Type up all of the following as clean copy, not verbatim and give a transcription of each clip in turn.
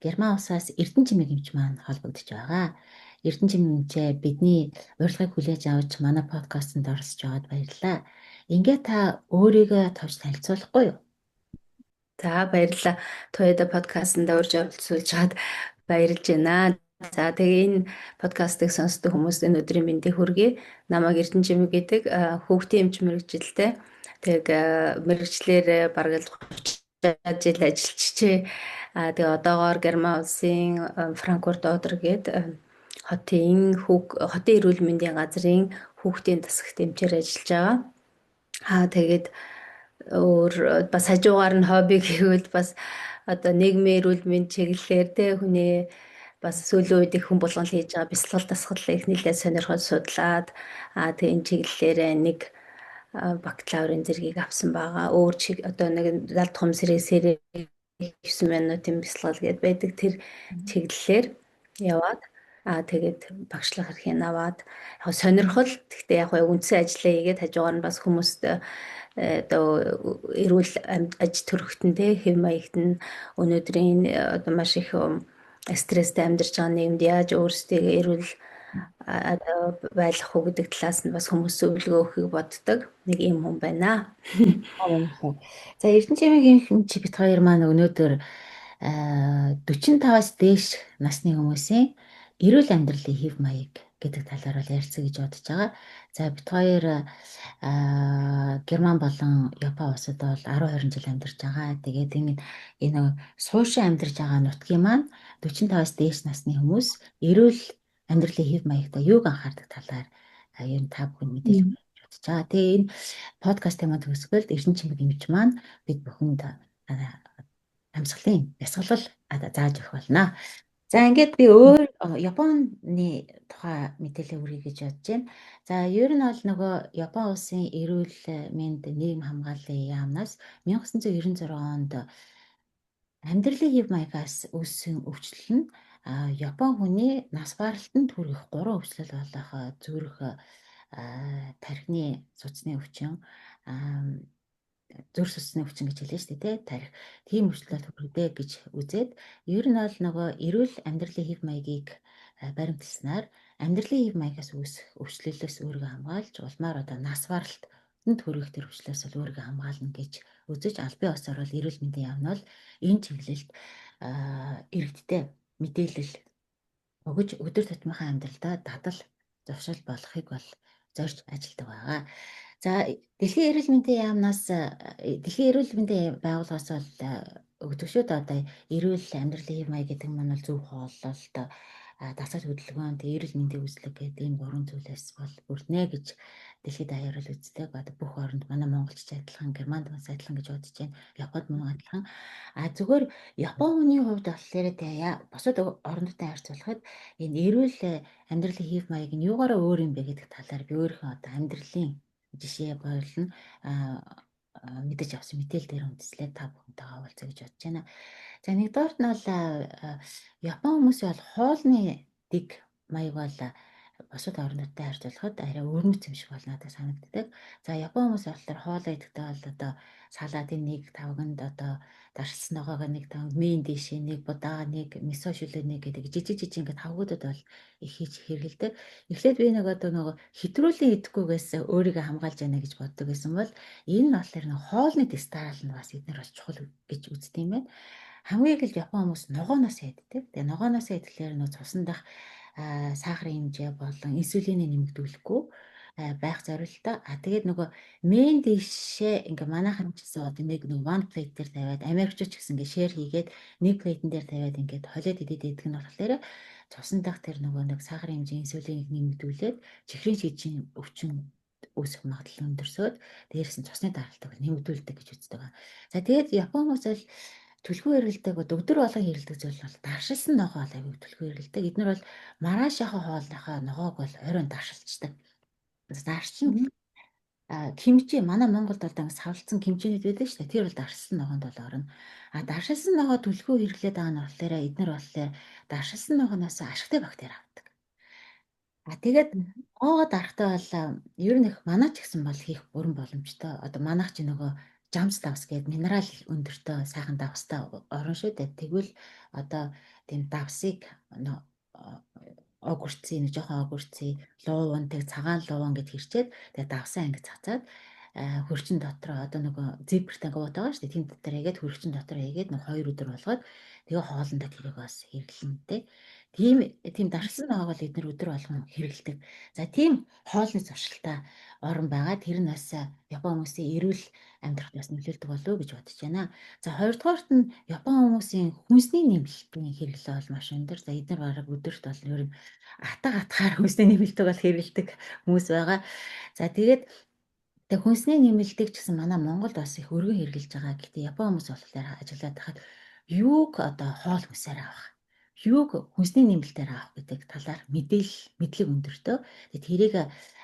Герман улсаас Эрдэнэ чимэг эмч маань холбогдож байгаа. Эрдэнэ чимэг эмчээ, бидний урилгыг хүлээж авч манай подкастэнд оролцож байгаад баярлалаа. Ингээд та өөрийгөө товч танилцуулахгүй юу? За, баярлалаа. Туяада подкастт урьж оролцуулж чад баярлж байна. За, тэгээ энэ подкастыг сонсдог хүмүүст энэ өдрийн мэндийг хүргэе. Намайг Эрдэнэ чимэг гэдэг, хүүхдийн эмч мэргэжилтэй. Тэг мэргэжлээр бараг л 30 жил ажиллажээ. Тэгээ одоогоор Герман улсын Франкфурт Одер гээд хотын эрүүл мэндийн газрын хүүхдийн тасагт эмчээр ажиллаж байгаа. Тэгээд өөр бас хажуугаар нь хобби гэвэл бас одоо нийгмийн эрүүл мэнд чиглэлээр те хүний бас сүүлийн үед их хүн болгон хийж байгаа бясалгал дасгалыг нэлээд сонирхож судлаад, тэгээ энэ чиглэлээрээ нэг бакалаврын зэргийг авсан байгаа. Өөр чиг одоо нэг зал тухам сэрэг 9 минутын бясалгал гэдээ байдаг, тэр чиглэлээр яваад, тэгээд багшлах эрхийг аваад, яг сонирхол, гэхдээ яг үндсэн ажлаа хийгээд хажуугаар нь бас хүмүүст одоо эрүүл аж төрхтөн те хэв маягт нь өнөөдрийн одоо маш их стресстэй амьдарч байгаа нийгэмд яаж өөрсдийгөө эрүүл одоо байлгах уу гэдэг талаас нь бас хүмүүс зөвлөгөө өгөхийг боддог нэг юм хүн байна. За, Эрдэнэ чимэгийн чи бид хоёр маань өнөөдөр 45-аас дээш насны хүмүүсийн эрүүл амьдралын хэв маяг гэдэг талаар бол ярилцъя гэж бодож байгаа. За, бид хоёр Герман болон Япон улсад бол 10 20 жил амьдарч байгаа. Тэгээд энэ суушин амьдарч байгаа нутгийн маань 45-аас дээш насны хүмүүс эрүүл амьдралын хэв маягтай юуг анхаардаг талаар ер нь та бүхэн мэдээлэл өгч бодож байгаа. Тэгээ энэ подкастын маань төгсгөлд Эрдэнэ чимэг эмч маань бид бүхэнд амьсгалын бясалгал зааж өгөх болно. За, ингээд би өөр Японы тухай мэдээлэл өгье гэж бодож байна. За, ер нь бол нөгөө Япон улсын эрүүл мэнд нийгэм хамгааллын яамнаас 1996 онд амьдралын хэв маягаас үүссэн өвчлөл нь Япон хүний нас баралтанд хүргэх гурван өвчлөл болох зүрх, тархины судасны өвчин, зүрх судасны өвчин гэж хэлнэ шүү дээ, тархи. Тийм өвчлөлт хүргэдэг гэж үзээд, ер нь бол нөгөө эрүүл амьдралын хэв маягийг баримтласнаар амьдралын хэв маягаас үүсэх өвчлөлөөс өөрийгөө хамгаалж, улмаар одоо нас баралтанд хүргэх тэр өвчлөлөөс бол өөрийгөө хамгаална гэж үзэж, албан ёсоор бол эрүүл мэндийн яам нь бол энэ чиглэлд иргэдтэй мэдээлэл өгөж, өдөр тутмынхаа амьдралдаа дадал зуршил болохыг бол зорж ажилладаг байгаа. За, Дэлхийн эрүүл мэндийн яамнаас, Дэлхийн эрүүл мэндийн байгууллагаас бол өгдөг шүү дээ. Одоо эрүүл амьдралын хэв маяг гэдэг маань бол зөв хооллолт, дасгал хөдөлгөөн, тэгээ эрүүл мэндийн үзлэг гэдэг ийм гурван зүйлээс бол бүрднэ гэж дэлхийд даяар л үздэг. Одоо бүх оронд, манай Монголч ч адилхан, Германд бас адилхан гэж бодож байна. Японд мөн адилхан. А зүгээр Япон хүний хувьд болохоор тэгээ бусад орнуудтай харьцуулахад энэ эрүүл амьдралын хэв маяг нь юугаараа өөр юм бэ гэдэг талаар би өөрийнхөө одоо амьдралын жишээ болно мэдэж авсан мэдээлэл дээр үндэслээд та бүхэнтэйгээ уулзъя гэж бодож байна. За, нэгдүгээрт нь бол Япон хүмүүсийн бол хоолны дэг маяг бол бусад орнуудтай харьцуулахад арай өвөрмөц юм шиг бол надад санагддаг. За, Япон хүмүүс болохоор хоолоо идэхдээ бол одоо салаатын нэг тавганд одоо даршилсан ногоогоо нэг тавг, main dish ээ нэг будаа нэг, мисо шүлээ нэг гэдэг жижиг жижиг ингээд тавгуудад бол их хийж хэрэглэдэг. Эхлээд би нэг одоо нөгөө хэтрүүлэн идэхгүйгээс өөрийгөө хамгаалж байна гэж боддог байсан бол энэ нь болохоор нэг хоолны дистайл нь бас эднэр бас чухал гэж үздэг юм байна. Хамгийн их л Япон хүмүүс ногооноос иддэг. Тэгээ ногооноос идэхлээр нөгөө цусан дах сахарын хэмжээ болон инсулинийг нэмэгдүүлэхгүй байх зорилттой. А тэгээд нөгөө main dish ээ ингээ манайхан ч гэсэн одоо нэг one plate дээр тавиад, Америкчууд ч гэсэн ингээ share хийгээд нэг plate дээр тавиад ингээд холиод идээд идэх нь болохоор цусан дах тэр нөгөө нэг сахарын хэмжээ, инсулинийг нэмэгдүүлээд чихрийн шижин өвчин үүсэх магадлал өндөрсөөд, дээрээс нь цусны даралтыг нэмэгдүүлдэг гэж үздэг. За, тэгээд Япон хүмүүс бол түлхүү хэрэглэдэг, өдөр болгон хэрэглэдэг зүйл бол даршилсан ногоо бол аягүй түлхүү хэрэглэдэг. Эднэр бол маргаашийнхаа хоолныхоо ногоог бол оройн даршилчдаг. Дарчин кимчи, манай Монголд бол ингэ савлцсан кимчинүүд байдаг шүү дээ. Тэр бол даршилсан ногоонд бол орно. А даршилсан ногоо түлхүү хэрэглээд байгаа нь болохоор эднэр болохоор даршилсан ногооноос ашигтай бактери авдаг. А тэгээд ногоогоо дарахтаа бол ер нь их манай ч гэсэн бол хийх бүрэн боломжтой. Одоо манайх чи нөгөө Жамс давс гэдэг минерал өндөртэй сайхан давстай орон шүү дээ. Тэгвэл одоо тийм давсыг огурци, нэг жоохон огурци, лууван, тэг цагаан лууван гэд хэрчээд тэгээ давсаа ингэ цацаад хөрчин дотор одоо нөгөө зиберт ангууд байгаа шүү дээ. Тийм дотор хийгээд хөрчин дотор хийгээд нэг 2 өдөр болгоод тэгээ хоолндоо тэрийг бас хэрэглэнэ. Тийм дарсан ногоог бол эднэр өдөр болгон хэрэглэдэг. За тийм хоолны зуршилтай орон байгаа. Тэр нь бас Япон хүмүүсийн эрүүл амьдрахад бас нөлөөлдөг болов уу гэж бодож байна. За хоёрдугаарт нь Япон хүмүүсийн хүнсний нэмэлтийн хэрэглээ бол маш өндөр. За эдгээр бараг өдөрт бол ер нь атга атгаар хүнсний нэмэлтийг бол хэрэглэдэг хүмүүс байгаа. За тэгээд Тэгээ хүнсний нэмэлтийг ч гэсэн манай Монголд бас их өргөн хэрэглэж байгаа. Гэхдээ Япон хүмүүс болохоор ажиллаад байхад юуг одоо хоол хүнсээр авах, юуг хүнсний нэмэлтээр авах гэдэг талаар мэдээлэл мэдлэг өндөртөө. Тэгээ тэрийг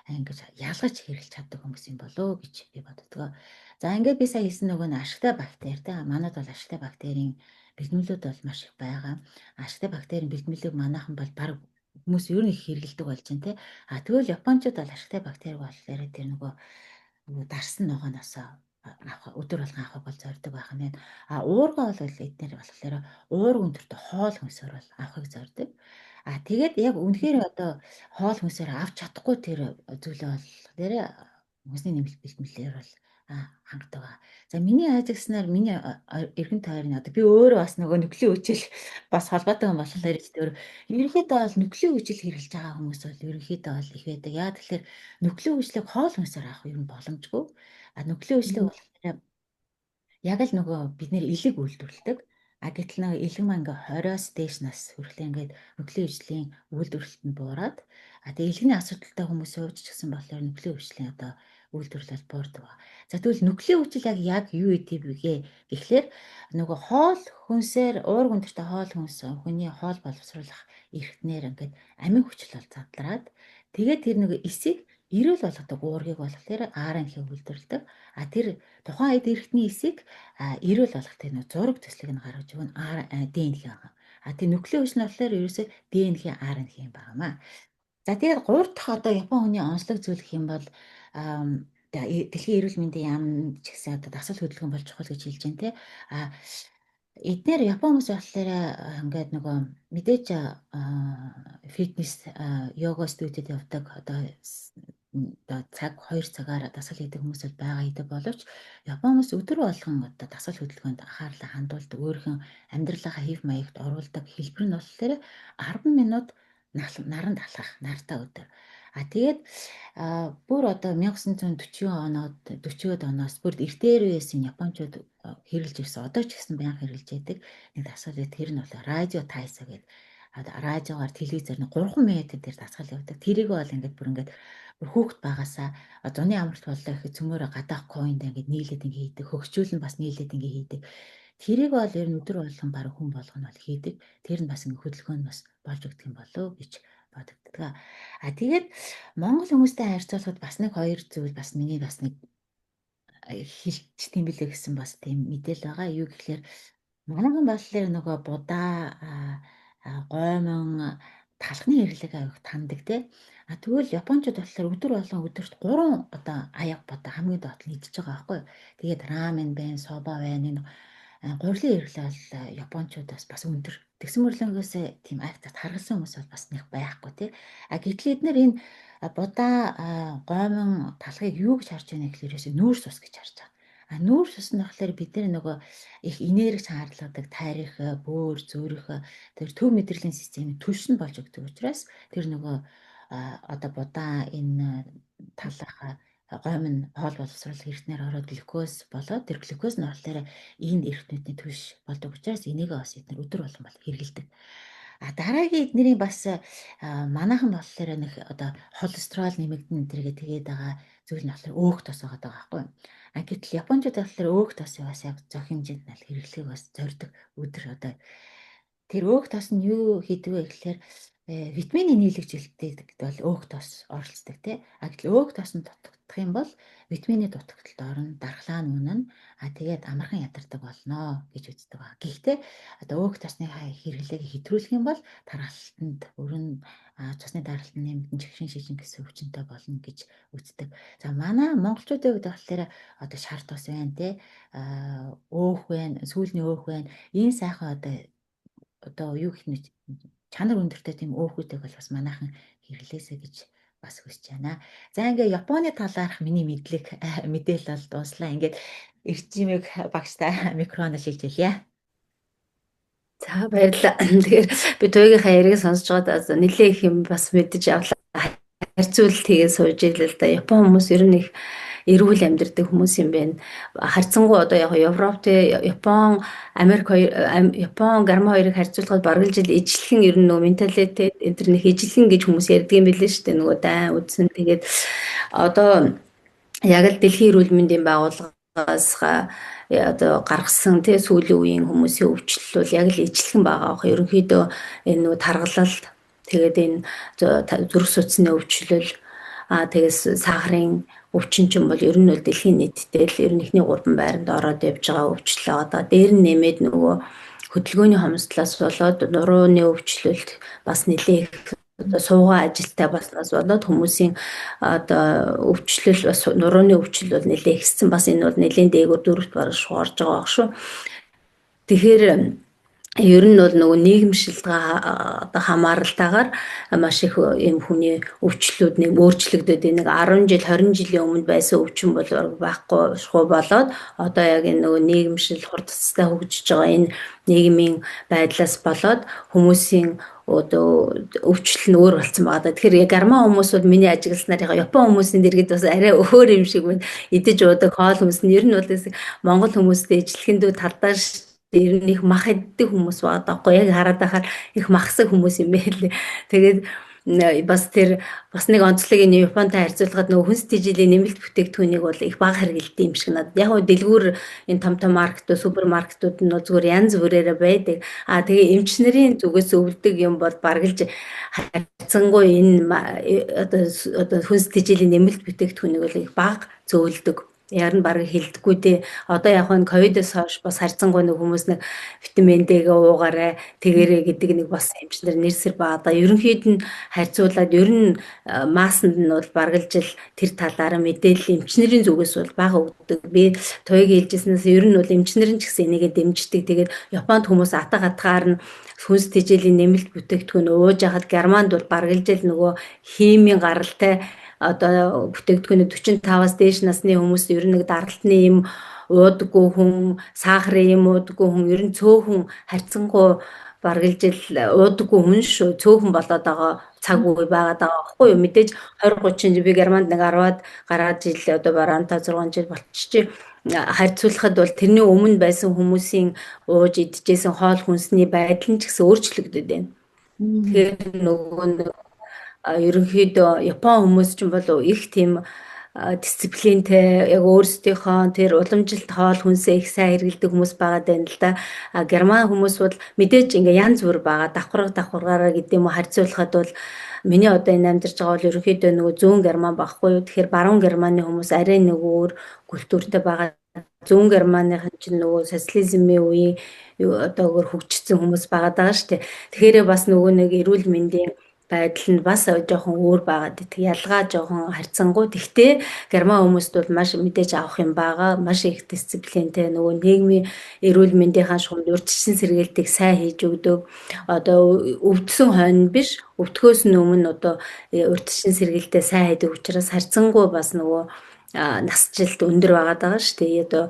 ингэж ялгаж хэрэглэж чаддаг хүмүүс юм болоо гэж би боддгоо. За ингээд би сая хэлсэн нөгөө нь ашигтай бактери те манад бол ашигтай бактерийн бэлтгэлүүд бол маш их байгаа. Ашигтай бактерийн бэлтгэлийг манайхан бол баг хүмүүс ер нь их хэрэглэдэг болж байна те. А тэгвэл японочууд бол ашигтай бактери болохоор тэр нөгөө дарсан ногооноос авах өдөр болгон авахыг бол зорддог байх нь. А уурга бол эднэр болохоор уурга өндөртөө хоол хүнсээр бол авахыг зорддог. А тэгээд яг үнэхээр одоо хоол хүнсээр авч чадахгүй тэр зүйлээ бол тэр хүнсний нэмэлт бэлтгэлээр бол хангадаг ба. За миний ажигласнаар миний эргэн тойрны одоо би өөрөө бас нөгөө нөхлийн хүчил бас холбоотой юм болохоор л тэр ерөнхийдөө бол нөхлийн хүчил хэрэглэж байгаа хүмүүс бол ерөнхийдөө бол их байдаг. Яа тэгэхээр нөхлийн хүчлийг хоол хүнсээр авах юм боломжгүй. А нөхлийн хүчлийг болохоор яг л нөгөө бид нэр элэг үйлдвэрлэдэг. А гэтэл нөгөө элэг маань ингээ 20-оос дээш нас хүрэхлээ ингээд нөхлийн хүчлийн үйлдвэрлэлт нь буураад а тэгээ элэгний асуудалтай хүмүүсийн хувьд ч гэсэн болохоор нөхлийн хүчлийн одоо үйлдвэрлэл буурдаг ба. За тэгвэл нөхлийн хүчил яг юу идэв вэ гэхлээр нөгөө хоол хүнсээр уург өндөртэй хоол хүнс хүний хоол боловсруулах эрхтнэр ингээд амин хүчил бол задлаад тэгээд тэр нөгөө эсийг эрүүл болгодог уургийг болохоор РНХ үйлдвэрлэдэг. А тэр тухайн эд эрхтний эсийг эрүүл болгох тэр нөгөө зураг төслийг нь гаргаж өгнө ДНХ байгаа. А тэр нөхлийн хүч нь болохоор ерөөсөө ДНХ РНХ юм байна. За тэгээд гурав дахь одоо Япон хүний онцлог зүйл гэх юм бол дэлхийн эрүүл мэндийн яам ч гэсэн одоо дасгал хөдөлгөөн бол чухал гэж хэлж байна те. А эднэр Япон хүмүүс болохоор ингээд нөгөө мэдээж фитнес йога студид явдаг одоо цаг 2 цагаар дасгал хийдэг хүмүүс бол байгаа гэдэг боловч Япон хүмүүс өдөр болгон одоо дасгал хөдөлгөөнд анхаарлаа хандуулдаг, өөрийнхөө амьдралынхаа хэв маягт оруулдаг хэлбэр нь болохоор 10 минут наранд алхах нартаа өдөр. А тэгээд бүр одоо 1940 оноод 40-од оноос бүр эртээр үеэс японочууд хэрэглэж ирсэн. Одоо ч гэсэн байнга хэрэглэж байдаг. Нэг дасгал тэр нь бол радио тайса гэдэг радиогоор телевизээр нэг 3 минутын дээр дасгал явдаг. Тэрийг бол ингээд бүр ингээд бүр хүүхэд багасаа зуны амралт боллоо гэхэд цөмөөрөө гадаах коинд ингээд нийлээд ингээд хийдэг. Хөгжүүл нь бас нийлээд ингээд хийдэг. Тэрийг бол ер нь өдөр болгон баг хүн болгоно бол хийдэг. Тэр нь бас ингээд хөдөлгөөн нь бас болж өгдөг юм болоо гэж бодогддог. А тэгээд Монгол хүмүүстэй харьцуулахад бас нэг хоёр зүйл бас миний бас нэг хэлчих тийм билээ гэсэн бас тийм мэдээлэл байгаа. Юу гэхлээр манайхан болохоор нөгөө будаа гоймон талхны хэрэглээг авих тандаг те. А тэгвэл японочууд болохоор өдөр болгон өдөрт 3 одоо аяг будаа хамгийн доод нь идчихэж байгаа байхгүй юу. Тэгээд рамен байна, соба байна энэ гурилын хэрэглээ бол японочуудаас бас өндөр. Тэгсэн мөрлөнгөөс тийм айхтарт харгалсан хүмүүс бол бас нэг байхгүй тий. А гэтэл эднэр энэ будаа гоймон талхыг юу гэж харж байна гэхээр ерөөсөө нүүрс ус гэж харж байгаа. А нүүрс ус нь болохоор бид нар нөгөө их энерги шаардлагадаг тарих, бөөр, зүрх тэр төв мэдрэлийн системийн түлш нь болж өгдөг учраас тэр нөгөө одоо будаа энэ талах гойм нь хоол боловсруулах эрхтнэр ороод глюкоз болоод тэр глюкоз нь болохоор энэ эрхтнүүдний түлш болдог учраас энийг бас эднэр өдөр болгон бол хэрэглэдэг. А дараагийн эднэрийн бас манайхан болохоор нэг одоо холестерол нэмэгдэн тэргээ тэгээд байгаа зүйл нь болохоор өөх тос байгаа байхгүй юу. А гэтэл японочууд болохоор өөх тосыг бас яг зөх хэмжээнд нь хэрэглэхийг бас зорддог өдөр одоо Тэр өөх тос нь юу хийдэг вэ гэхээр витамины нийлэгжилтийг бол өөх тос оролцдог тий. А гэтэл өөх тос нь дутагдах юм бол витамины дутагдалд орно, дархлаа нь унана. А тэгээд амархан ядардаг болно гэж үздэг ба. Гэхдээ одоо өөх тосны хэрэглээг хэтрүүлэх юм бол тархалтанд өрн цусны даралтанд нэмэгдэн чигшин шижин гэсэн өвчнөд болно гэж үздэг. За манай монголчуудын хувьд болохоор одоо шар тос байна тий. Өөх байна, сүүлний өөх байна. Энэ сайхан одоо юу гэх мэт чанар өндөртэй тийм өөхүүдийг бол бас манайхан хэрэглээсэй гэж бас хүсэж байна. За ингээ Японы талаарх миний мэдлэг мэдээлэл бол дууслаа. Ингээд Эрчимэг багштай микрофоноо шилжүүлье. За, баярлалаа. Тэгэхээр би Туягийнхаа яриаг сонсож байгаад нэлээ их юм бас мэдэж авлаа. Харьцуулалт хийгээд сууж ийлээ л да. Япон хүмүүс ер нь их эрүүл амьдардаг хүмүүс юм байна. Харьцангуй одоо яг Европ те, Япон, Америк хоёр, Япон, Герман хоёрыг харьцуулахад бараг л жил ижилхэн ер нь нөгөө менталитет энэ төр нэг ижилхэн гэж хүмүүс ярьдаг юм билээ шүү дээ. Нөгөө дайн үдсэн. Тэгээд одоо яг л дэлхийн эрүүл мэндийн байгууллагаас одоо гаргасан тий сүүлийн үеийн хүмүүсийн өвчлөл бол яг л ижилхэн байгаа бох. Ерөнхийдөө энэ нөгөө таргалалт, тэгээд энэ зүрх судасны өвчлөл, тэгээс сахарын өвчин чинь бол ер нь бол дэлхийн нийтдээ л ер нь эхний гурван байранд ороод явж байгаа өвчлөл байгаа. Дээр нь нэмээд нөгөө хөдөлгөөний хомсдлоос болоод нурууны өвчлөлт бас нэлээ их одоо суугаа ажилтай болсноос болоод хүмүүсийн одоо өвчлөл бас нурууны өвчлөл бол нэлээ ихссэн. Бас энэ бол нэлээд дээгүүр дөрөвт бараг орж байгаа байх шүү. Тэгэхээр ер нь бол нөгөө нийгэмшилт одоо хамааралтайгаар маш их юм хүний өвчлөлүүд нэг өөрчлөгдөд, нэг 10 жил, 20 жилийн өмнө байсан өвчин бол байхгүй шахуу болоод одоо яг энэ нөгөө нийгэмшил хурдцтай хөгжиж байгаа энэ нийгмийн байдлаас болоод хүмүүсийн одоо өвчлөл нь өөр болсон байгаа даа. Тэгэхээр герман хүмүүс бол миний ажигласнаар Япон хүмүүсийн дэргэд бас арай өөр юм шиг байна. Идэж уудаг хоол хүнс нь ер нь бол Монгол хүмүүстэй ижилхэндүү талдаа ер нь их мах иддэг хүмүүс байгаа даахгүй, яг хараад байхаар их махсаг хүмүүс юм байлээ. Тэгээд бас тэр бас нэг онцлог энэ Японтай харьцуулахад нөгөө хүнс тэжээлийн нэмэлт бүтээгдэхүүнийг бол их бага хэрэглэдэг юм шиг надад. Яг нь дэлгүүр энэ том том маркетууд, супермаркетууд нь зүгээр янз бүрээрээ байдаг. А тэгээ эмч нарын зүгээс өвлдөг юм бол баргалж харьцангуй энэ одоо хүнс тэжээлийн нэмэлт бүтээгдэхүүнийг бол их бага зөөлдөг. Яг нь бараг хилдэггүй дээ. Одоо яг энэ ковидоос хойш бас харьцангуй нэг хүмүүс нэг витамин D-гээ уугаарай, тэгэрээ гэдэг нэг бас эмчнэр нэрсэр байгаа. Ерөнхийд нь харьцуулаад ер нь массанд нь бол бараг л жил тэр талаараа мэдээлэл эмчнэрийн зүгээс бол бага өгдөг. Би Туяг хэлжсэнээс ер нь бол эмчнэр нь ч гэсэн энийгээ дэмждэг. Тэгээд Японд хүмүүс атга атгаар нь хүнс тэжээлийн нэмэлт бүтээгдэхүүн ууж хахад Германд бол бараг л жил нөгөө химийн гаралтай одоо бүтээгдэхүүний 45-аас дээш насны хүмүүс ер нь нэг даралтны юм уудаггүй хүн, сахарын юм уудаггүй хүн ер нь цөөхөн харьцангуй бараг л жил уудаггүй хүн шүү, цөөхөн болоод байгаа цаг үе байгаад байгаа байхгүй юу. Мэдээж 20 30 би Германд нэг 10-аад гараад жил одоо бараг 5 6 жил болчихжээ. Харьцуулахад бол тэрний өмнө байсан хүмүүсийн ууж идчихсэн хоол хүнсний байдал нь ч гэсэн өөрчлөгдөд байна. Тэгэхээр нөгөө ерөнхийдөө Япон хүмүүс ч бол их тийм дисциплинтэй, яг өөрсдийнхөө тэр уламжилт хоол хүнсээ их сайн хэрэглэдэг хүмүүс байгаа даа л да. А герман хүмүүс бол мэдээж ингээ янз бүр байгаа. Давхарга давхаргаараа гэдэг юм уу, харьцуулахад бол миний одоо энэ амьдарч байгаа бол ерөнхийдөө нөгөө зүүн герман байхгүй юу. Тэгэхээр баруун германы хүмүүс арай нэг өөр культуртэй байгаа. Зүүн германыхан чинь нөгөө социализмын үеийн одоо өөр хөгжсөн хүмүүс байгаа даа шүү дээ. Тэгэхээр бас нөгөө нэг эрүүл мэндийн байдал нь бас жоохон өөр байгаад байдаг. Ялгаа жоохон харьцангуй. Тэгтээ герман хүмүүст бол маш мэдээж авах юм байгаа. Маш их дисциплинтэй, нөгөө нийгмийн эрүүл мэндийнхаа шугамд урьдчилан сэргийлтийг сайн хийж өгдөг. Одоо өвдсөн хойно биш, өвдөхөөс нь өмнө одоо урьдчилан сэргийлтээ сайн хийдэг учраас харьцангуй бас нөгөө насжилт өндөр байгаад байгаа шүү дээ. Одоо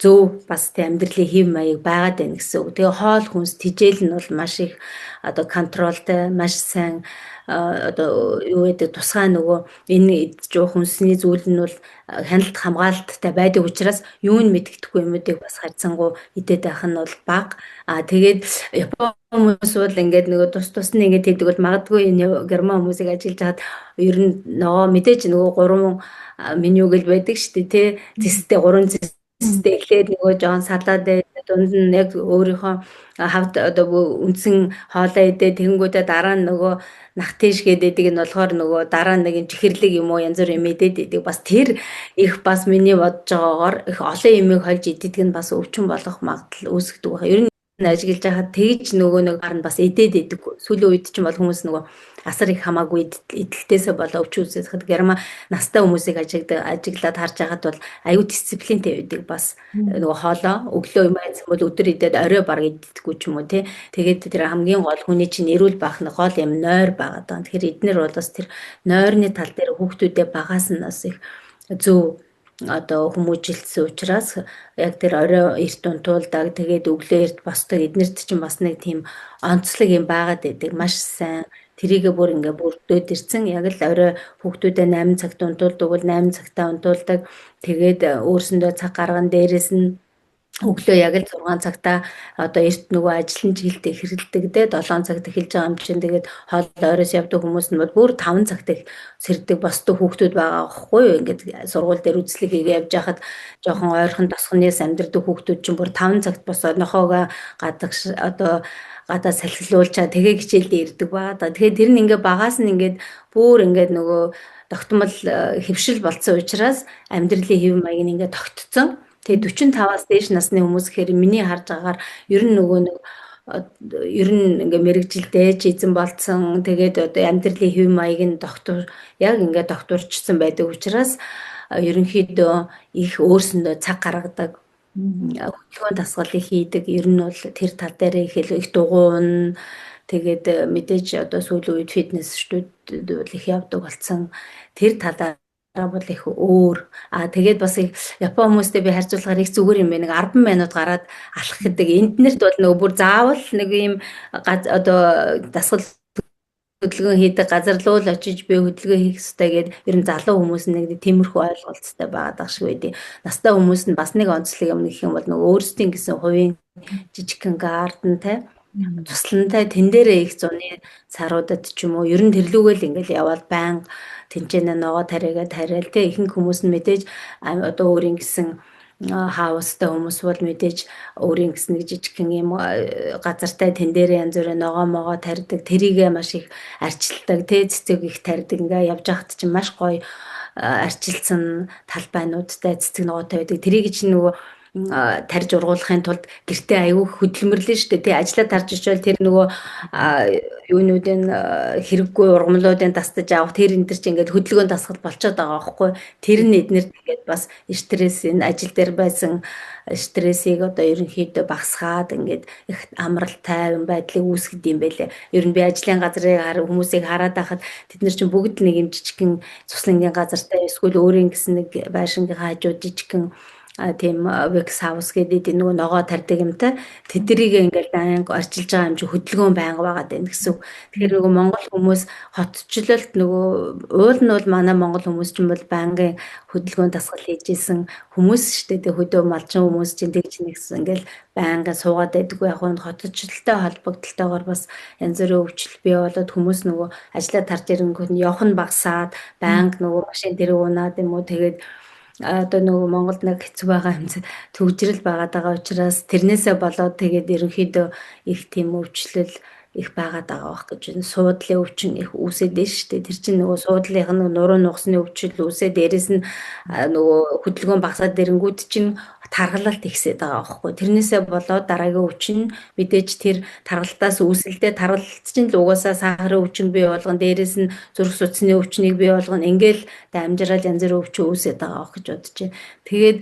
зөв бас тэ амьдралын хэв маяг байгаад байна гэсэн үг. Тэгээ хоол хүнс тэжээл нь бол маш их одоо контролтой, маш сайн одоо юу гэдэг тусгай нөгөө энэ идэж уух хүнсний зүйл нь бол хяналт хамгаалттай байдаг учраас юу нь мэддэхгүй юмудыг бас харьцангуй идээд байх нь бол бага. А тэгээд Япон хүмүүс бол ингээд нөгөө тус тус нь ингээд хийдэг бол магадгүй энэ герман хүмүүсийг ажиллаж хаад ер нь нөгөө мэдээж нөгөө гурван меню гэл байдаг шүү дээ, тий. Зэстэй гурван зэс Эхлээд нөгөө жоон салаад дунд нь яг өөрийнхөө хавд одоо үндсэн хоолоо идээ, тэгэнгүүтээ дараа нь нөгөө нах тийш гэдэг нь болохоор нөгөө дараа нэг юм чихэрлэг юм уу, янз бүр юм идээд идэг. Бас тэр их бас миний бодож байгаагаар их олон юмыг хольж иддэг нь бас өвчин болох магадлал үүсгдэг байх. Ер нь ажиглаж байхад тэгж нөгөө нэг гар нь бас идээд идэггүй. Сүүлийн үед чинь бол хүмүүс нөгөө асар их хамаагүй идэлтээсээ болоо өвчин үүсгэхэд герма настай хүмүүсийг ажиглаад харж байхад бол аюу дисциплинтэй байдаг бас нөгөө хоолоо өглөө юм айцсан бол өдөр идээд орой баг иддэггүй ч юм уу, тий. Тэгээд тэр хамгийн гол хүний чинь эрүүл байх нь гол юм нойр байгаа даа. Тэгэхээр эднэр бол бас тэр нойрны тал дээр хүүхдүүдээ багаас нь бас их зөв одоо хүмүүжилсэн учраас яг тэр орой эрт унтуулдаг, тэгээд өглөө эрт босдог, эднэрт чинь бас нэг тийм онцлог юм байгаад байдаг. Маш сайн тэрийгэ бүр ингээ бүрдөөд ирсэн. Яг л орой хүүхдүүдээ 8 цагт унтуулдаг бол 8 цагтаа унтуулдаг. Тэгээд өөрсөндөө цаг гарган, дээрээс нь өглөө яг л 6 цагтаа одоо эрт нөгөө ажил нь жилд эхэлдэг те, 7 цагт эхэлж байгаа юм чинь. Тэгээд хоол ойроос явдаг хүмүүс нь бол бүр 5 цагт сэрдэг босдог хүүхдүүд байгаа байхгүй юу. Ингээд сургууль дээр үзлэг хийгээ явж байхад жоохон ойрхон тосгоноос амьдардаг хүүхдүүд чинь бүр 5 цагт босоод нохоогоо гадагш одоо гадаа салхилуулчаа тэгээ хичээлдээ ирдэг ба. Тэгэхээр тэр нь ингээ багаас нь ингээд бүр ингээд нөгөө тогтмол хэвшил болцсон учраас амьдралын хэв маяг нь ингээ тогтцсон. Тэгээ 45-аас дээш насны хүмүүс гэхээр миний харж байгаагаар ер нь нөгөө нэг ер нь ингээ мэрэгжилдээ ч эзэн болцсон. Тэгээд одоо амьдралын хэв маяг нь доктор яг ингээ докторчсон байдаг учраас ерөнхийдөө их өөрсөндөө цаг гаргадаг, хөдөлгөөн дасгалыг хийдэг. Ер нь бол тэр тал дээр их их дугуун. Тэгээд мэдээж одоо сүүлийн үед фитнесчүүд бол их явдаг болсон. Тэр талаар бол их өөр. А тэгээд бас их Япон хүмүүстэй би харьцуулахаар их зүгээр юм байна. Нэг 10 минут гараад алхах гэдэг. Энднэрт бол нөгөө бүр заавал нэг юм одоо дасгал хөдөлгөөн хийдэг газар руу л очиж би хөдөлгөөн хийх ёстой гэд ер нь залуу хүмүүс нэг тиймэрхүү ойлголцтой байгаад байгаа шиг байдیں۔ Настай хүмүүс нь бас нэг онцлог юм гэх юм бол нөгөө өөрсдийн гэсэн хувийн жижигхэн гарден те, туслантай тэн дээрээ их зуны саруудад ч юм уу ер нь тэрлүүгээл ингээл яваал байнга тэнцэнэ ногоо тариагаа тариал те. Ихэнх хүмүүс нь мэдээж одоо өөрийн гэсэн хаустай хүмүүс бол мэдээж өөрийн гэсэн нэг жижигхэн юм газартай тэн дээр янз бүрийн ногоо могоо тарьдаг, тэрийгэ маш их арчилдаг те, цэцэг их тарьдаг. Ингээ явж байхад чинь маш гоё арчилсан талбайнуудтай цэцэг ногоотой байдаг. Тэрийг чинь нөгөө тарж ургуулахын тулд гэртээ аягүй хөдөлмөрлөн шүү дээ. Тий, ажиллаа тарж очивол тэр нөгөө юунуудын хэрэггүй ургамлуудын тастаж авах тэр энэ төр чи ингээд хөдөлгөөн дасгал болчиход байгаа байхгүй. Тэр нь эднэрт ингээд бас стресс, энэ ажил дээр байсан стрессийг одоо ерөнхийдөө багасгаад ингээд их амралт тайван байдлыг үүсгэдэг юм байлээ. Ер нь би ажлын газрыг хүмүүсийг хараад байхад тэд нар чинь бүгд нэг юм жижигхэн цуслангийн газартай эсвэл өөрийн гэсэн нэг байшингийн хажууд жижигхэн тийм Wex House гэдэг нөгөө ногоо тарьдаг юмтай тэднийг ингээл байнга арчилж байгаа юм чи хөдөлгөөн байнга байгаад байна гэсэн үг. Тэгэхээр нөгөө Монгол хүмүүс хотчлолт нөгөө уул нь бол манай Монгол хүмүүс чинь бол байнгын хөдөлгөөн дасгал хийж исэн хүмүүс шүү дээ. Хөдөө малчин хүмүүс чинь тэгж нэгсэн ингээл байнга суугаад байдаггүй. Яг нь хотчлолтой холбогдолтойгоор бас янз бүрийн өвчлөл бий болоод хүмүүс нөгөө ажиллаа тарж ирэнгүүт нь явах нь багасаад байнга нөгөө машин дээр унаад юм уу, тэгээд одоо нөгөө Монголд нэг хэцүү байгаа юм төгжрөл байгаад байгаа учраас тэрнээсээ болоод тэгээд ерөнхийдөө их тийм өвчлөл их байгаад байгаа байх гэж байна. Суудлын өвчин их үүсээд байна шүү дээ. Тэр чинь нөгөө суудлынх нь нуруу нугасны өвчл үүсээд, дээрэс нь нөгөө хөдөлгөөн багасаад дэрэнгүүд чинь таргалалт ихсээд байгаа байхгүй. Тэрнээсээ болоод дараагийн өвчин мэдээж тэр таргалтаас үүсэлтэй, таргалалт чинь л угаасаа сахарын өвчин бий болгон, дээрэс нь зүрх судасны өвчнийг бий болгоно. Ингээл дамжирал янз бүрийн өвчин үүсээд байгаа байх гэж бодож байна. Тэгээд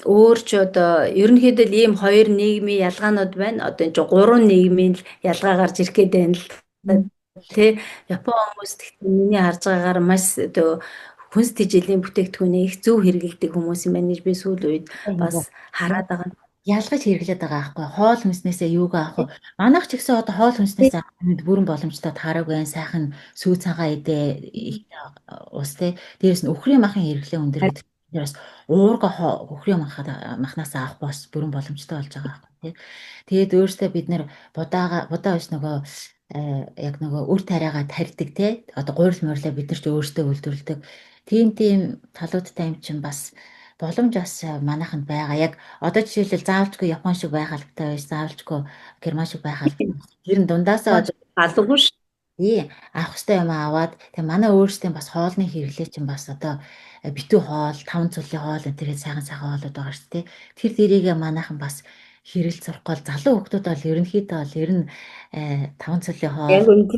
өөр ч одоо ерөнхийдөө л ийм хоёр нийгмийн ялгаанууд байна. Одоо энэ чинь гурван нийгмийн л ялгаа гарч ирэх гээд байна л тэ. Япон хүмүүс гэхдээ миний харж байгаагаар маш одоо хүнс тэжээлийн бүтээгдэхүүнийг их зөв хэрэглэдэг хүмүүс юм байна гэж би сүүл үед бас хараад байгаа. Ялгаж хэрэглээд байгаа аахгүй, хоол хүнснээсээ юуг авах вэ? Манайх ч гэсэн одоо хоол хүнснээс авах бүрэн боломжтой таараагүй байна. Сайхан сүү цагаан идэ ихтэй ус те. Дээрээс нь өхрийн махын хэрэглээ өндөр гэдэг. Тэр бас уурга өхрийн махнаас авах бас бүрэн боломжтой болж байгаа аахгүй те. Тэгээд өөрөөсөө бид нэр будаага будаа биш нөгөө яг нөгөө үр тариагаа тарьдаг те. Одоо гурил морилоо бид нар ч өөрсдөө үйлдвэрлэдэг. Тийм тийм талуудтай юм чинь бас боломж бас манайханд байгаа. Яг одоо жишээлбэл заавалчгүй Япон шиг байх албатай байж, заавалчгүй Герман шиг байх албатай. Тэр нь дундаасаа Маш албагүй ш. Тий, авах ёстой юм аваад, тэгээ манай өөрсдийн бас хоолны хэрэглээ чинь бас одоо битүү хоол, таван цулын хоол энэ тэрээ сайхан сайхан хоолууд байгаа шүү дээ. Тэр дэрийгээ манайхан бас хэрэгэл сурахгүй бол залуу хүмүүс бол ерөнхийдөө бол ер нь таван цулын хоол Яг үнэ.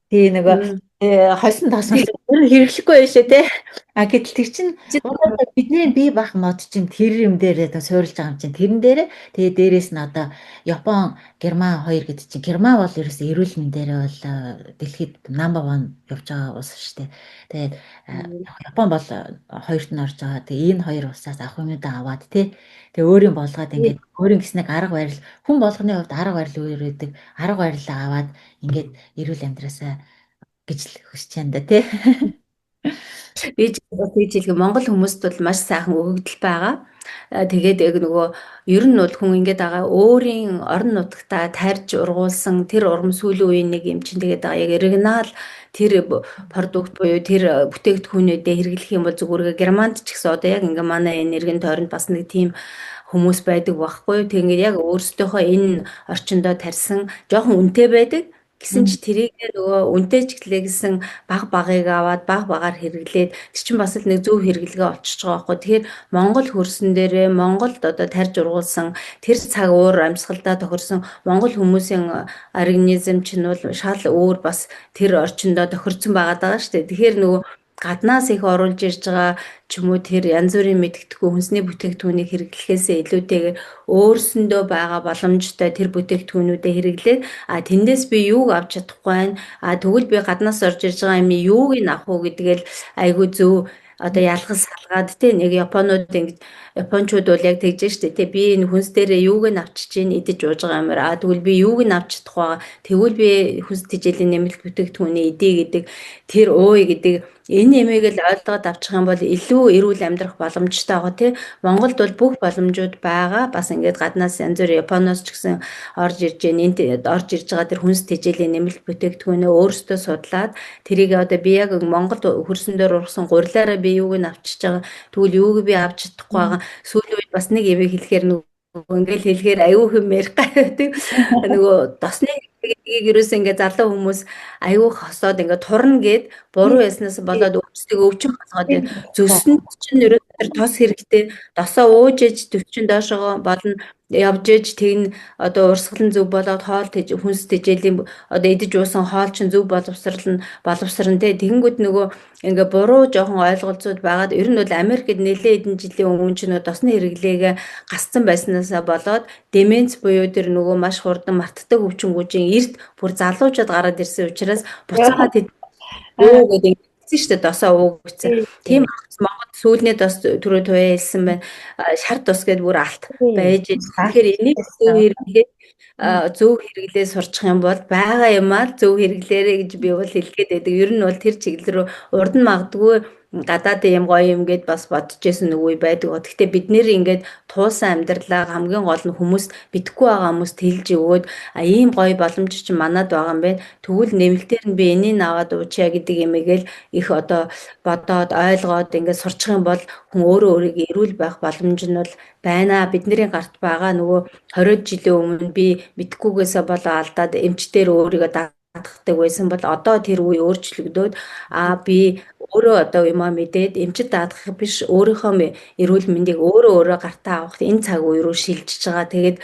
тий нөгөө хольсон тос мос ер нь хэрэглэхгүй байшээ тий. А гэтэл тэр чинь угаасаа бидний бие бах мод чинь тэр юм дээр одоо суурилж байгаа юм чинь тэрэн дээр, тэгээ дээрэс нь одоо Япон, Герман хоёр гэдэг чинь Герман бол ерөөсөө эрүүл мэндээр бол дэлхийд number 1 явж байгаа улс шүү дээ. Тэгээд Япон бол хоёрт нь орж байгаа. Тэгээ энэ хоёр улсаас авах юмудаа аваад тий. Тэгээ өөрийн болгоод ингээд өөрийн гэснийг арга барил, хүн болгоны хувьд арга барил өөр өгдөг. Арга барилаа аваад ингээд эрүүл амьдраасаа гэж л хүсэж байна да тий. Би ч бас тэгж хэлэх, Монгол хүмүүст бол маш сайхан өгөгдөл байгаа. Тэгээд яг нөгөө ер нь бол хүн ингээд байгаа өөрийн орон нутагтаа тарьж ургуулсан тэр урам сүүлийн үеийн нэг юм чинь тэгээд байгаа яг оригинал тэр продукт буюу тэр бүтээгдэхүүнүүдээ хэрэглэх юм бол зүгээр. Германд ч гэсэн одоо яг ингээ манай энэ эргэн тойронд бас нэг тийм хүмүүс байдаг байхгүй юу. Тэгээд ингээд яг өөрсдийнхөө энэ орчиндөө тарьсан жоохон үнэтэй байдаг. Гэсэн чи тэрийг нөгөө үнэтэй ч гэлээ гэсэн баг багыг аваад баг багаар хэрэглээд тэр чинь бас л нэг зөв хэрэглэгээ олчиж байгаа байхгүй. Тэгэхээр Монгол хөрсөн дээрээ Монголд одоо тарж ургуулсан тэр цаг уур амьсгалдаа тохирсон Монгол хүмүүсийн организм чинь бол шал өөр, бас тэр орчиндөө тохирсон байгаа даа шүү дээ. Тэгэхээр нөгөө гаднаас их оруулж ирж байгаа ч юм уу тэр янз бүрийн мэдгэдэггүй хүнсний бүтээгдэхүүнийг хэрэглэхээсээ илүүтэйгээр өөрсөндөө байгаа боломжтой тэр бүтээгдэхүүнүүдээ хэрэглээд, а тэндээс би юуг авч чадахгүй байна, а тэгвэл би гаднаас орж ирж байгаа юмны юуг нь авах уу гэдгээл айгүй зөв одоо ялгаж салгаад те. Нэг японууд ингэж, япончууд бол яг тэгж штэ те, би энэ хүнс дээрээ юуг нь авчиж гин идэж ууж байгаа юмар, а тэгвэл би юуг нь авч чадах байгаа, тэгвэл би хүнс тэжээлийн нэмэлт бүтээгдэхүүнээ идэ гэдэг тэр ууя гэдэг энэ ямиг л ойлгоод авчих юм бол илүү эрүүл амьдрах боломжтой байгаа тий. Монголд бол бүх боломжууд байгаа. Бас ингээд гаднаас янз бүр Японоос ч гэсэн орж ирж байна. Энд орж ирж байгаа тэр хүнс тэжээлийн нэмэлт бүтээгдэхүүнээ өөрсдөө судлаад тэрийг одоо би яг Монголд хөрсөн дээр ургасан гурилаараа би юуг нь авчиж байгаа. Тэгвэл юуг би авч чадахгүй байгаа. Сүүлийн үед бас нэг юм хэлэхээр нөгөө ингээл хэлэхээр аюу хэм ярих гай тийм, нөгөө досны гэдгийг ерөөсөө ингээ залуу хүмүүс аюу хосоод ингээ турна гэд буруу яснаас болоод өөрсдөө өвчин болгоод байна. Зөсөнд чинь ерөөсөө тэр тос хэрэгтэй. Досоо ууж иж төвчин доошогоо болно явж иж тэгнэ, одоо урсгал нь зөв болоод хоол тэж хүнс тэжээлийн одоо идэж уусан хоол чинь зөв боловсрал нь боловсрон те. Тэгэнгүүт нөгөө ингээ буруу жоохон ойлголцууд байгаад, ер нь бол Америкт нэлээд хэдэн жилийн өмнө ч нөгөө досны хэрэглээгээ гасцсан байснаасаа болоод деменц буюу тэр нөгөө маш хурдан мартдаг өвчин эрт бүр залуучууд гараад ирсэн учраас буцаагаад тэд өө гэдэг ингэсэн шүү дээ, досоо ууг гэсэн. Тийм Монгол сүүлний дос түрүү туяа хэлсэн байна. Шар дос гэдээ бүр алт байж. Тэгэхээр энийг зөв хэрэглээ, зөв хэрэглээ сурчих юм бол байгаа юмаа зөв хэрэглээрэй гэж би бол хэлгээд байдаг. Ер нь бол тэр чиглэл рүү урд нь магадгүй гадаадын юм гоё юм гэд бас бодож исэн нэг үе байдаг. Гэхдээ бид нэр ингээд туусан амьдралаа хамгийн гол нь хүмүүс мэдэхгүй байгаа хүмүүст хэлж өгөөд, а ийм гоё боломж чинь манад байгаа юм байна. Тэгвэл нэмэлтээр нь би энийг аваад уучаа гэдэг юмыг л их одоо бодоод ойлгоод ингээд сурчих юм бол хүн өөрөө өөрийгөө эрүүл байх боломж нь бол байна. Бидний гарт байгаа нөгөө 20 жилийн өмнө би мэдэхгүйгээсээ болоо алдаад эмчтэр өөрийгөө даатгадаг байсан бол одоо тэр үе өөрчлөгдөөд, а би өөрөө одоо юмаа мэдээд эмчид даатгах биш, өөрийнхөө эрүүл мэндийг өөрөө өөрөө гартаа авах энэ цаг үе рүү шилжиж байгаа. Тэгээд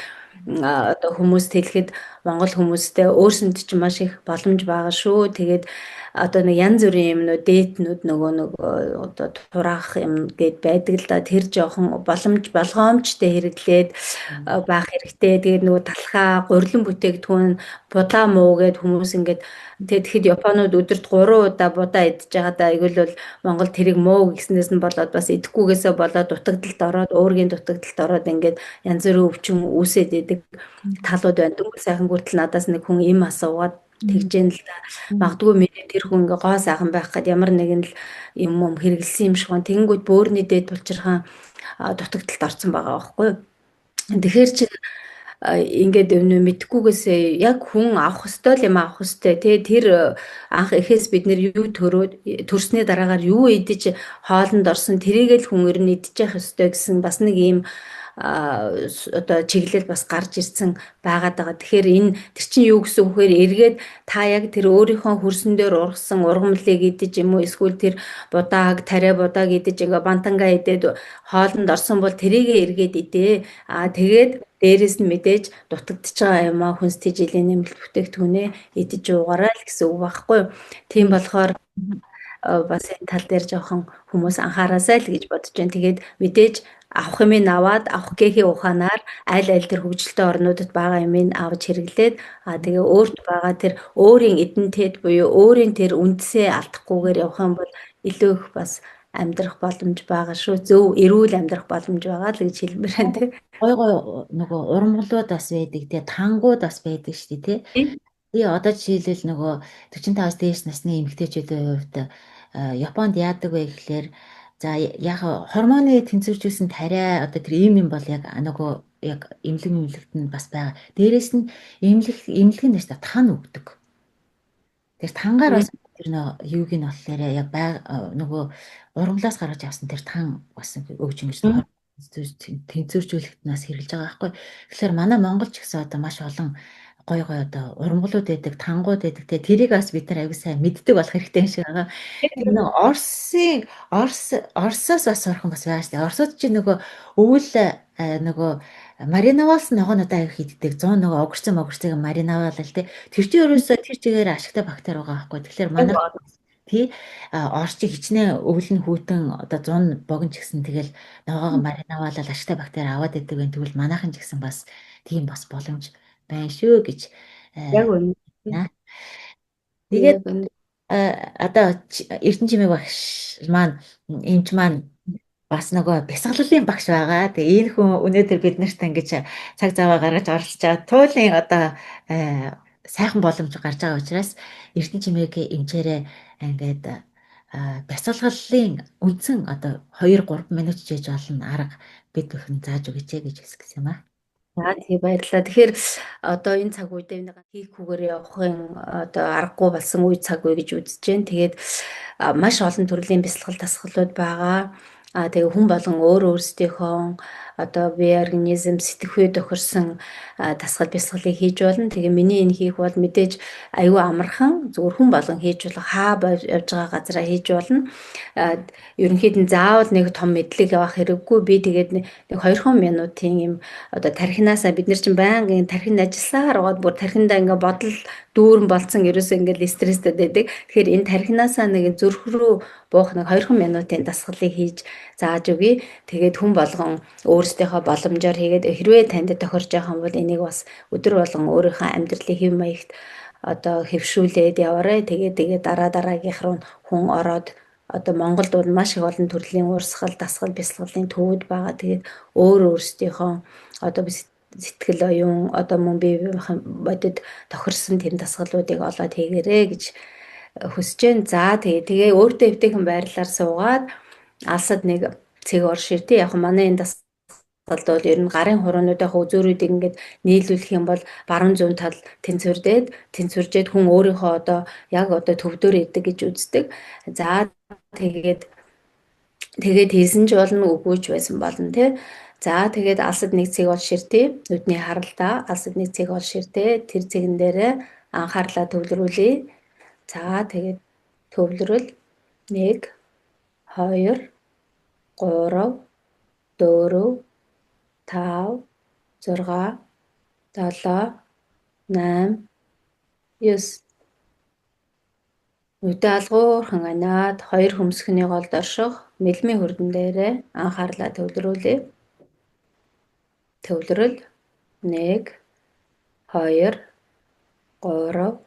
одоо хүмүүст хэлэхэд Монгол хүмүүстэй өөрсөнд чинь маш их боломж байгаа шүү. Тэгээд одоо нэг янз бүрийн юмнууд, дэтнүүд нөгөө нэг одоо тураах юм гээд байдаг л да. Тэр жоохон боломж болгоомжтой хэрэглээд байх хэрэгтэй. Тэгээд нөгөө талхаа, гурилан бүтээгдэхүүн, будаа муу гээд хүмүүс ингээд тэгээд тэгэхэд Японууд өдөрт 3 удаа будаа идэж байгаадаа айгуул бол Монгол тэрийг муу гэснээс нь болоод бас идэхгүйгээсээ болоод дутагдалд ороод, уургийн дутагдалд ороод ингээд янз бүрийн өвчин үүсээд идэг талууд байна. Дөнгөж сайхан хүртэл надаас нэг хүн им асуугаад тэгж л да. Магадгүй миний тэр хүн ингээ гоо сайхан байх гээд ямар нэгэн л юм юм хэрэгэлсэн юм шиг байна. Тэгэнгүүт бөөрийн дээд булчирхан дутагдалд орсон байгаа байхгүй юу? Тэгэхээр чи Ингээд өмнө мэдхгүйгээсээ яг хүн авах ёстой л юм авах ёстой тий. Тэр анх эхээс бид нэр юу төрөөд төрсний дараагаар юу идэж хоолнд орсон тэрийг л хүн ер нь идчих ёстой гэсэн бас нэг ийм одоо чиглэл бас гарч ирсэн байгаад байгаа. Тэгэхээр энэ тэр чинь юу гэсэн үг вэхээр эргээд та яг тэр өөрийнхөө хөрсөн дээр ургасан ургамлыг идэж юм уу эсвэл тэр будааг, тариа будааг идэж ингээ бантангаа идээд хоолнд орсон бол тэрийгээ эргээд идээ. Аа тэгээд дээрэс нь мэдээж дутагдчихж байгаа юм а хүнс тэжээлийн нэмэлт бүтээгдэхүүнээ идэж уугаарай л гэсэн үг байхгүй юу. Тийм болохоор бас энэ тал дээр жоохон хүмүүс анхаараасай л гэж бодож байна. Тэгээд мэдээж авах юмыг аваад авах гэхийн ухаанаар аль аль тэр хөгжилтэй орнуудад байгаа юмыг авч хэрэглээд тэгээ өөрт байгаа тэр өөрийн идентит буюу өөрийн тэр үндсээ алдахгүйгээр явах юм бол илүү их бас амьдрах боломж байгаа шүү. Зөв эрүүл амьдрах боломж байгаа л гэж хэлмээр байна тий. Гой гой нөгөө урмгалууд бас байдаг тий, тангууд бас байдаг шүү дээ тий. Тэгээ одоо жишээлбэл нөгөө 45-аас дээш насны эмэгтэйчүүдийн хувьд Японд яадаг вэ гэхлээр за яг гормоны тэнцвэржүүлсэн тариа одоо тэр ийм юм бол яг нөгөө яг эмнэлэг эмнэлэгт нь бас байгаа. Дээрээс нь эмнэлэг эмнэлэг нь дэш тан өгдөг. Тэр тангаар бас тэр нөө юуг нь болохоор яг нөгөө ургамлаас гаргаж авсан тэр тан бас өгж ингэж тэнцвэржүүлэхэд нас хэрэглэж байгаа байхгүй. Тэгэхээр манай Монгол ч гэсэн одоо маш олон гой гой одоо ургамлууд байдаг, тангууд байдаг те, тэрийг бас бид нар аягүй сайн мэддэг болох хэрэгтэй юм шиг байгаа. Тэр нөгөө Орсын Орос Оросоос бас сурах юм бас байгаа шүү дээ. Оросууд чи нөгөө өвөл нөгөө мариновалс ногоонуудаа аяг хийддэг. 100 нөгөө огурцсан могурцыг мариновалал те. Тэр чинь ерөөсөө тэр чигээр ашигтай бактери байгаа байхгүй. Тэгэхээр манай тий Орчийг хичнээн өвөл нь хүйтэн одоо 100 богино ч гэсэн тэгэл ногоогоо мариновалал ашигтай бактери аваад идэг байх. Тэгвэл манайхан ч гэсэн бас тийм бас боломж байна шүү гэж. Яг үнэ. Тэгээд одоо Эрдэнэ чимээг багш маань эмч маань бас нөгөө бясалгалын багш байгаа. Тэгээ энэ хүн өнөөдөр бид нарт ингэж цаг зав гаргаж оролцож байгаа. Туйлын одоо сайхан боломж гарч байгаа учраас Эрдэнэ чимээг эмчээрээ ингээд бясалгалын үндсэн одоо 2 3 минут жиж болно арга бид бүхэн зааж өгөөч гэж хүссэн юм аа. За тий, баярлалаа. Тэгэхээр одоо энэ цаг үед нэг хийхгүйгээр явахын одоо аргагүй болсон үе цаг үе гэж үзэж байна. Тэгээд маш олон төрлийн бясалгал дасгалууд байгаа. Тэгээ хүн болгон өөр өөрсдийнхөө одоо бие организм сэтгэхүй тохирсон дасгал бясалгалыг хийж болно. Тэгээ миний энэ хийх бол мэдээж аюу амархан, зүгээр хүн болгон хийж болох, хаа явж байгаа газараа хийж болно. Ерөнхийд нь заавал нэг том мэдлэг явах хэрэггүй. Би тэгээд нэг 2 минутын юм одоо тархинаасаа бид нар чинь байнгын тархинд ажилласаар байгаад бүр тархиндаа ингээ бодол дүүрэн болцсон, ерөөсөө ингээл стресстэй байдаг. Тэгэхээр энэ тархинаасаа нэг зүрх рүү буух нэг 2 минутын дасгалыг хийж зааж өгье. Тэгээд хүн болгон өөрсдийнхөө боломжоор хийгээд хэрвээ танд тохирж байгаа юм бол энийг бас өдөр болгон өөрийнхөө амьдралын хэв маягт одоо хэвшүүлээд яваарай. Тэгээд дараа дараагийнх руу хүн ороод одоо Монголд бол маш их олон төрлийн урсгал, дасгал, бясалгалын төвүүд байгаа. Тэгээд өөр өөрсдийнхөө одоо сэтгэл оюун одоо мөн бие бодит тохирсон тийм дасгалуудыг олоод хийгээрэй гэж хүсэж байна. За тэгээ өөртөө эвтэйхэн байрлалаар суугаад алсад нэг цэг оршир тий. Яг манай энэ дасгалд бол ер нь гарын хуруунуудынхаа үзүүрүүдийг ингээд нийлүүлэх юм бол баруун зүүн тал тэнцвэрдээд тэнцвэржээд хүн өөрийнхөө одоо яг одоо төвдөр идэг гэж үздэг. За тэгээд тэгээд хийсэн ч болно, үгүй ч байсан болно тий. За тэгээд алсад нэг цэг ол ширтээ. Нүдний харалтаа алсад нэг цэг ол ширтээ. Тэр цэгэн дээрээ анхаарлаа төвлөрүүлье. За тэгээд төвлөрөл 1 2 3 4 5 6 7 8 9. Нүдээ алгуурхан аниад хоёр хөмсгний голд орших мэлмийн хөрдөн дээрээ анхаарлаа төвлөрүүлье. Төвлөрөл 1 2 3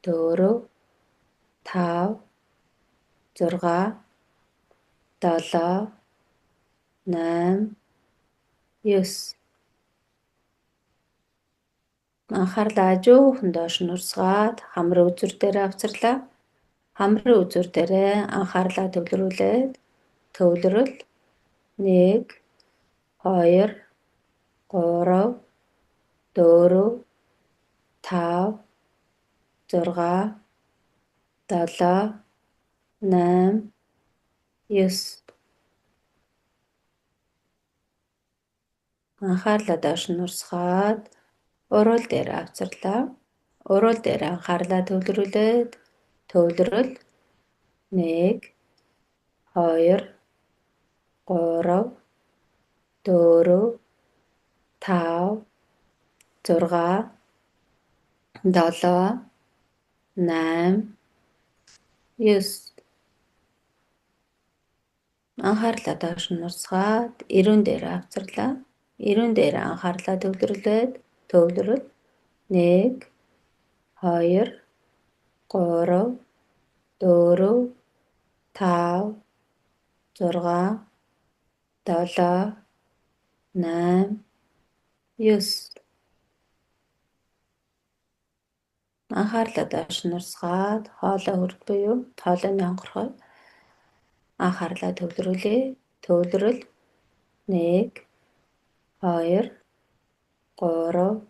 4 5 6 7 8 9. Анхаарлаа ажуухан доош нь урсгаад хамрын үзүр дээрээ авцарлаа. Хамрын үзүр дээрээ анхаарлаа төвлөрүүлээд төвлөрөл 1 2 3 4, 5, 6, 7, 8, 9. Анхаарлаа доош нь урсгаад уруул дээр авцарлаа. Уруул дээр анхаарлаа төвлөрүүлээд төвлөрөл 1 2 3 4 5 6 7 8 9. Анхаарлаа доош нь урсгаад эрүүн дээр авцарлаа. Эрүүн дээр анхаарлаа төвлөрлөөд төвлөрөл 1 2 3 4 5 6 7 8 9. Анхаарлаа доош нь урсгаад хоолой хөрд буюу тоолойны онгорхой анхаарлаа төвлөрүүлээ. Төвлөрөл 1 2 3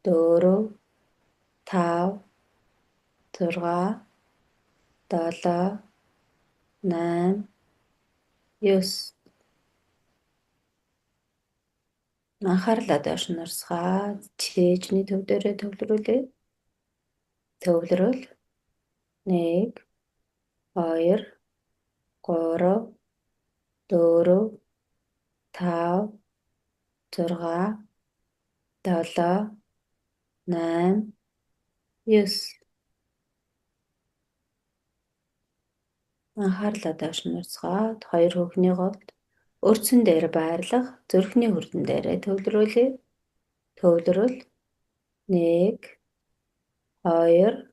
4 5 6 7 8 9. Анхаарлаа доош нь урсгаад чээжний төв дээрээ төвлөрүүлээ. Төвлөрөл 1 2 3 4 5 6 7 8 9. Анхаарлаа доош нь урсгаад хоёр хөхний голд өрцөн дээр байрлах зүрхний хөрдөн дээрээ төвлөрүүлээ. Төвлөрөл 1 2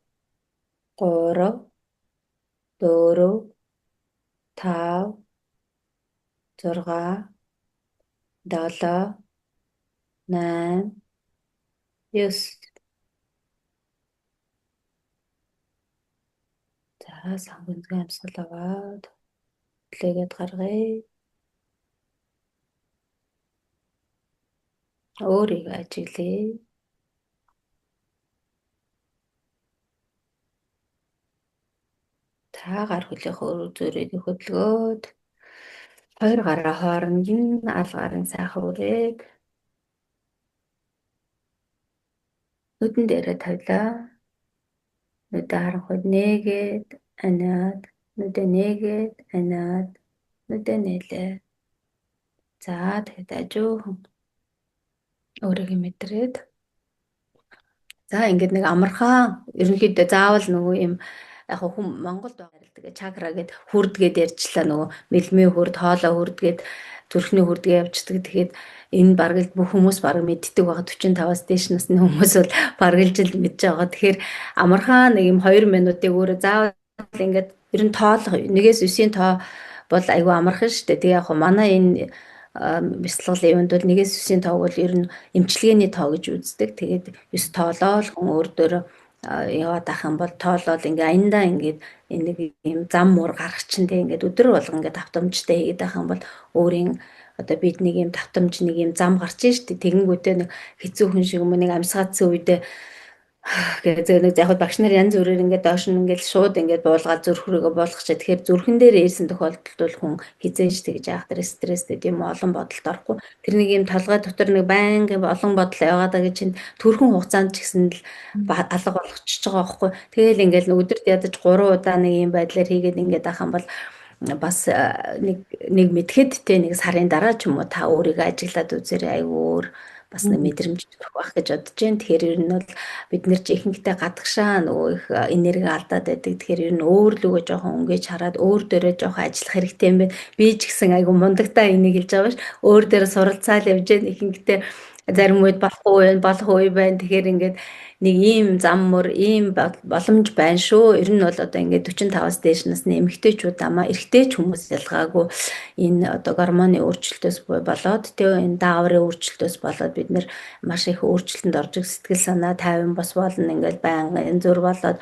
3 4 5 6 7 8 9. За санхүнзгий амьсгал аваад хүлээгээд гаргая. Өөрийгөө ажиглая. Та гар хөлийнхөө зүрийг хөдөлгөөд хоёр гараа хооронд нь аль гарын сайхан үрээд нүдэн дээрээ тавилаа. Нүдэ харанхуйд нээгээд аниад, нүдэ нээгээд аниад, нүдэ нээлээ. За тэгэхэд ажуухан өөрийгөө мэдрээд за ингээд нэг амархан ерөнхийдөө заавал нөгөө юм яг хүн Монголд байгаа чакра гэд хүрдгээд ярьчлаа нөгөө мэлмээ хүрд, хоолой хүрдгээд зүрхний хүрдгээ явждаг. Тэгэхээр энэ бараг л бүх хүмүүс бараг мэддэг байгаа. 45-аас дээш насны хүмүүс бол бараг л жил мэдж байгаа. Тэгэхээр амархан нэг юм 2 минутыг өөрөө заавал ингээд ер нь тоолох 1-ээс 9-ийн тоо бол айгүй амархан шүү дээ. Тэгээ яг манай энэ бяцлаглалын юунд бол 1-ээс 9-ийн тоог бол ер нь эмчилгээний тоо гэж үздэг. Тэгээд 9 тоолоо л хүн өөр дөөрөө яваад ах юм бол тоолол ингээ аяндаа ингээд энэ нэг юм зам муур гарах чинь тэг ингээд өдөр болго ингээд давтамжтай хийгээд ах юм бол өөрийн одоо бид нэг юм давтамж нэг юм зам гарч штэ тэгэнгүүтээ нэг хэцүү хүн шиг юм нэг амьсгаадсан үедээ гэ зөө нэг яг багш нар янз бүрээр ингээд доош нь ингээд шууд ингээд буулгаад зүрх рүүгээ буулгачих. Тэгэхээр зүрхэн дээр ирсэн тохиолдолд бол хүн хизээж тэгж яах тэр стресстэй тийм олон бодолд орохгүй. Тэр нэг юм толгой дотор нэг байнгын олон бодол яваад байгаа чинь төрхөн хугацаанд ч гэсэн л алга болгочихж байгаа байхгүй. Тэгээл ингээд өдөрт ядаж 3 удаа нэг юм байдлаар хийгээд ингээд ах юм бол бас нэг нэг мэдхэд те нэг сарын дараа ч юм уу та өөрийгөө ажиглаад үзээрэй айгүй өөр бас нэг мэдрэмж төрөх байх гэж бодож байна. Тэгэхээр ер нь бол бид нэр чи ихэнхдээ гадагшаа нөгөө их энерги алдаад байдаг. Тэгэхээр ер нь өөр лүгөө жоохон өнгөж хараад өөр дээрээ жоохон ажиллах хэрэгтэй юм байна. Би ч гэсэн айгүй мундагтаа энийг хэлж байгаа ш. Өөр дээр суралцаал явж байна. Ихэнхдээ зарим үед болохгүй байна, болох үе байна. Тэгэхээр ингээд нэг ийм зам мөр, ийм боломж байна шүү. Ер нь бол одоо ингээд 45-аас дээш насны эмэгтэйчүүд амаа эрэгтэйч хүмүүс ялгаагүй энэ одоо гормоны өөрчлөлтөөс болоод тэ энэ дааврын өөрчлөлтөөс болоод бид нэр маш их өөрчлөлтөнд орж сэтгэл санаа тайван бос болно ингээд байнга янз бүр болоод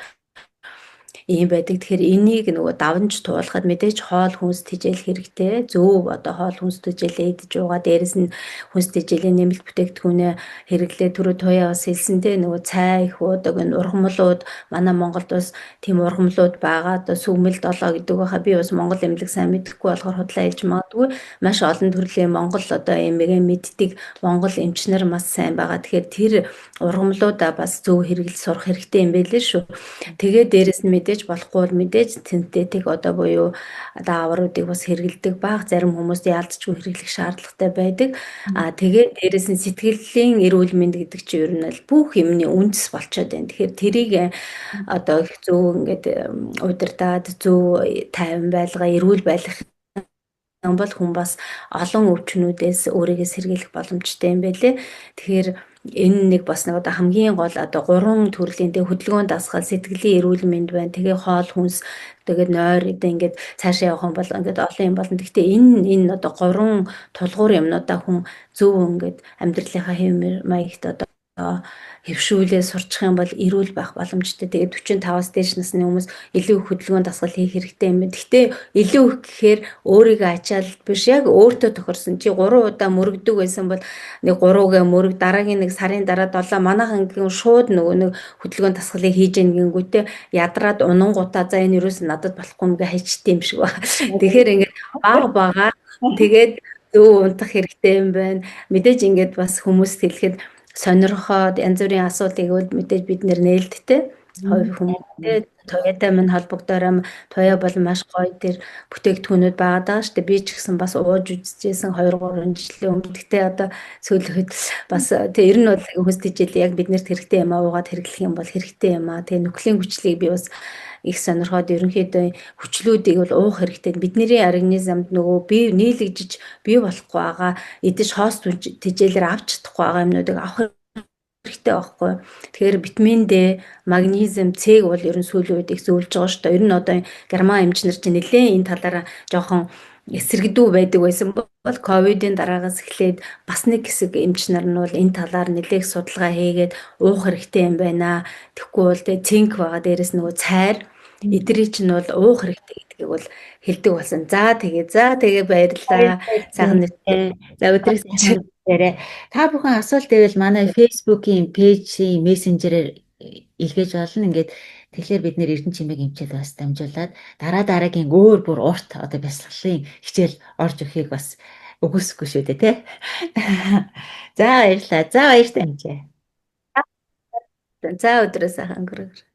Ийм байдаг. Тэгэхээр энийг нөгөө давнж туулахад мэдээж хоол хүнс тэжээл хэрэгтэй. Зөв одоо хоол хүнс тэжээлээ идэж уугаа, дээрэс нь хүнс тэжээлийн нэмэлт бүтээгдэхүүнээ хэрэглээ. Түрүү Туяа бас хэлсэн те, нөгөө цай их уудаг, энэ ургамлууд, манай Монголд бас тийм ургамлууд байгаа. Одоо сүмэл долоо гэдэг байхаа, би бас монгол эмнэлэг сайн мэдэхгүй болохоор худлаа хэлж магадгүй. Маш олон төрлийн монгол одоо эмээгээ мэддэг монгол эмчнэр маш сайн байгаа. Тэгэхээр тэр ургамлуудаа бас зөв хэрэглэж сурах хэрэгтэй юм байлээ шүү. Тэгээд дээрэс нь мэдээж болохгүй бол мэдээж синтетик одоо буюу даавруудыг бас хэрэглэдэг баг. Зарим хүмүүс яалтчгүй хэрэглэх шаардлагатай байдаг. А тэгээд дээрэс нь сэтгэлийн эрүүл мэнд гэдэг чинь ер нь л бүх юмны үндэс болчиход байна. Тэгэхээр тэрийг одоо их зөв ингээд удирдаад, зөв тайван байлгаа, эрүүл байх юм бол хүн бас олон өвчнүүдээс өөрийгөө сэргийлэх боломжтой юм байлээ. Тэгэхээр энэ нэг бас нэг одоо хамгийн гол одоо гурван төрлийн тэг хөдөлгөөн, дасгал, сэтгэлийн эрүүл мэнд байна. Тэгээ хоол хүнс, тэгээд нойр гэдэг, ингээд цаашаа явах юм бол ингээд олон юм болно. Гэхдээ энэ одоо гурван тулгуур юмнуудаа хүн зөв ингээд амьдралынхаа хэв маягт одоо хэвшүүлээ сурчих юм бол эрүүл байх боломжтой. Тэгээд 45-аас дээш насны хүмүүс илүү их хөдөлгөөн, дасгал хийх хэрэгтэй юм байна. Гэхдээ илүү их гэхээр өөрийгөө ачаал биш, яг өөртөө тохирсон. Чи 3 удаа мөрөгдөг байсан бол нэг 3-гээ мөрөг, дараагийн нэг сарын дараа 7. Манайхан гин шууд нөгөө нэг хөдөлгөөн дасгалыг хийж гин гингүүтээ ядраад унангуудаа за энэ юусэн надад болохгүй юм гэ хайчтай юм шиг ба. Тэгэхээр ингээд баг багаар тэгээд зөв унтах хэрэгтэй юм байна. Мэдээж ингээд бас хүмүүст хэлэхэд сонирхоод янз бүрийн асуултыг бол мэдээж бид нэр нээлттэй хувь хүмүүстээ Туяатай минь холбогдоорой. Туяа бол маш гоё тэр бүтээгдэхүүнүүд байгаад байгаа шүү дээ. Би ч гэсэн бас ууж үзчихсэн 2 3 жилийн өмнө. Гэхдээ одоо сүүлхэд бас тэг ер нь бол хүнс тэжээл яг биднэрт хэрэгтэй юм аа, уугаад хэрэглэх юм бол хэрэгтэй юм аа. Тэгээ нүхлийн хүчлийг би бас их сонирхоод ерөнхийдөө хүчлүүдийг бол уух хэрэгтэй. Бидний организмд нөгөө бие нийлэгжиж бий болохгүй байгаа, идэж хоос тэжээлээр авч чадахгүй байгаа юмнуудыг авах хэрэгтэй байхгүй. Тэгэхээр витамин D, магнезиум, С бол ер нь сүүлийн үед их зөвлөж байгаа шүү дээ. Ер нь одоо герман эмч нар чинь нэлээд энэ талаараа жоохон эсэргдүү байдаг байсан бол ковидын дараагаас эхлээд бас нэг хэсэг эмч нар нь бол энэ талаар нэлээх судалгаа хийгээд уух хэрэгтэй юм байна. Тэгэхгүй бол тэ цинк байгаа, дээрэс нөгөө цайр эдрий чинь бол уух хэрэгтэй гэдгийг бол хэлдэг болсон. За тэгээ, за тэгээ, баярлалаа. Сайхан нэртэй. За, өдрийг дээрээ. Та бүхэн асуулт байвал манай Facebook-ийн page-ийн мессенжерээр илгээж болно. Ингээд тэгэхээр бид нэр Эрдэнэ чимээг эмчээд бас дамжуулаад дараа дараагийн өөр бүр урт одоо бясалгалын хичээл орж өгөхийг бас үгүйсэхгүй шүү дээ, тий. За, баярлалаа. За, баяртай эмчээ. За, өдрөө сайхан өнгөрөөр.